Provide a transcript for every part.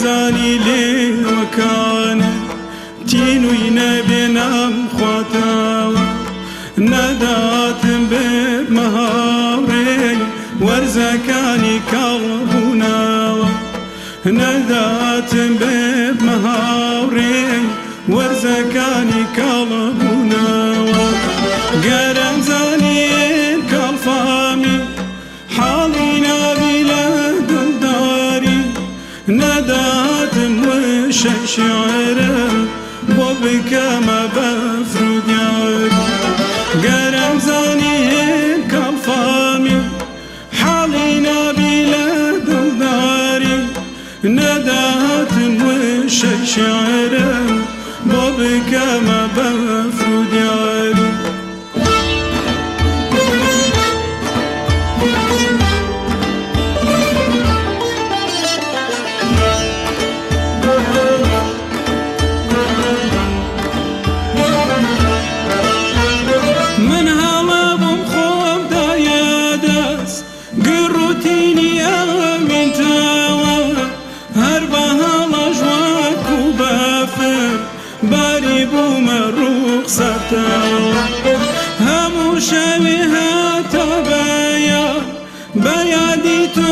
زانی لێوەکانت تینووی نەبێ نامخواتەوە. نەداتم ببمە هاوڕێی وەرزەکانی کاڵ بوونەوە. نەداتم ببمە هاوڕێی وەرزەکانی کاڵ بوونەوە. گەرم زانین کاڵفامی حاڵی نابی لە دڵداری. نەداتم وشەی شیعرم بۆ بکەمە بەفر و دیاری. گەرم زانین کاڵفامی حاڵی نابی لە دڵداری. نەداتم وشەی شیعرم بۆ بکەمە بەفر و دیاری. من هەڵە بووم خۆم دایە دەست گڕوتینی ئەوینتەوە. هەر بە هەڵەش وەکو بەفر باری بوومە ڕووخسارتەوە. هەموو شەوێ هەتا بەیان بە یادی تۆ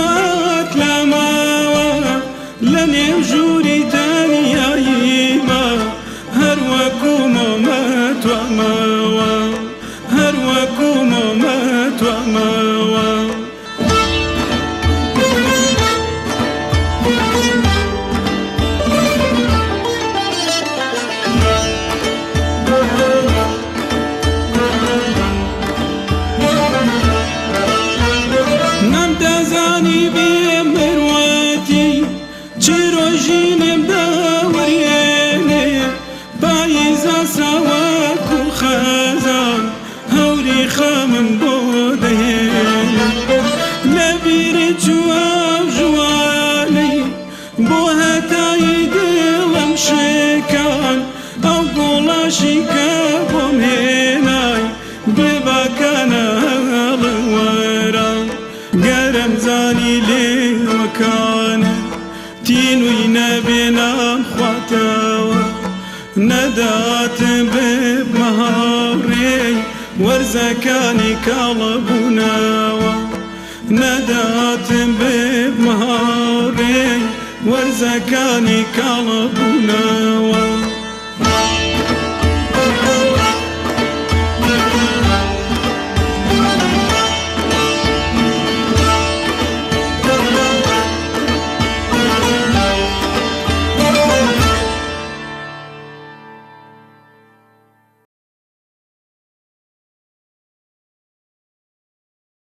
ئەتلامەوە. لە نێو ژووری تەنیاییما هەر وەکو مۆمە توامەوە. هەر وەکو مۆمە توامەوە. نەمدەزانی بێ مروەتی چرۆ ژینم داوەرێنێ. پاییزا ساوەکو خەزان هەوری خەمم بۆ دەهێنێ. لەبیرت چوو ئەو ژوانەی بۆ هەتایی دڵم شکان. ئەو گوڵاشی کە بۆم هێنای بێباکانە هەڵوەران. گەرم زانی لێوەکانت تینووی نەبێ نامخواتەوە. نەداتم ببمە هاوڕێی وەرزەکانی کاڵ بوونەوە. نەداتم ببمە هاوڕێی وەرزەکانی کاڵ بوونەوە.